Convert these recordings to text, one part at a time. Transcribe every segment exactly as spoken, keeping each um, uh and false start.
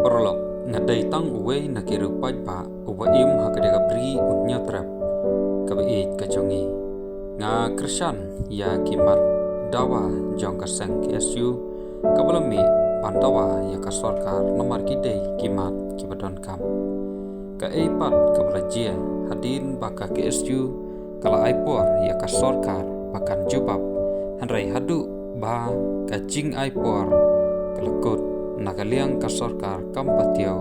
Paralok, nga dei tang uwei na ki riewpaidbah uba im ha ka dei ka bri u Hynñiewtrep kaba ïeit ka jong ngi. Nga kyrshan ïa ki mat dawa jong ka seng K S U kaba la mih ban dawa ïa ka sorkar namar ki dei ki mat kiba donkam. Kaei pat kaba la jia hadien ba ka K S U ka la ai por ïa ka sorkar ba kan jubab, hynrei haduh ba ka jingai por ka la kut, na ka liang ka sorkar kam patiaw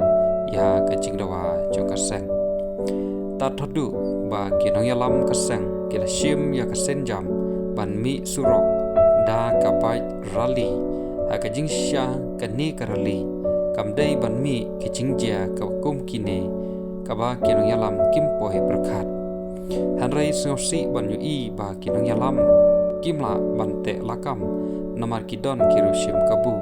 ïa ka jingdawa jong ka seng. Tad haduh ba ki nongïalam ka seng ki la shim ïa ka sienjam ban mih surok da ka bike rally. Ha ka jingshisha kane ka rally kam dei ban mih ki jingjia kaba kum kine kaba ki nongïalam kim poi pyrkhat. Hynrei sngewsih ban ïohi ba ki nongïalam kim lah ban teh lakam namar ki don ki riewshim kabu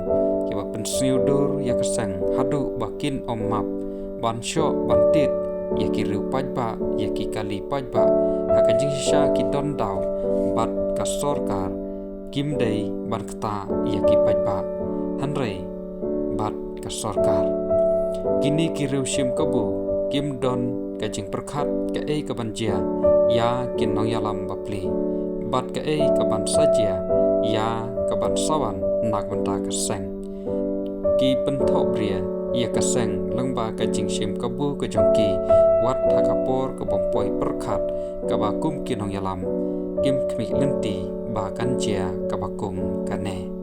kiba pynsngewdur ïa ka seng haduh ba kin ym map ban shoh ban tied ïa ki riewpaidbah, ïa ki kali paidbah. Ha ka jingshisha ki don daw bad ka sorkar, kim dei ban ktah ïa ki paidbah, hynrei bad ka sorkar. Kine ki riewshim kabu kim don ka jingpyrkhat kaei kaban jia ïa ki nongïalam bapli bad kaei kaban sa jia ïa kaban sa wan na ka bynta ka seng. Ki pynthohbria ïa ka seng lyngba ka jingshim kabu ka jong ki, wat ha ka por kaba ym poi pyrkhat kaba kum ki nongïalam kim khmih lynti ba kan jia kaba kum kane.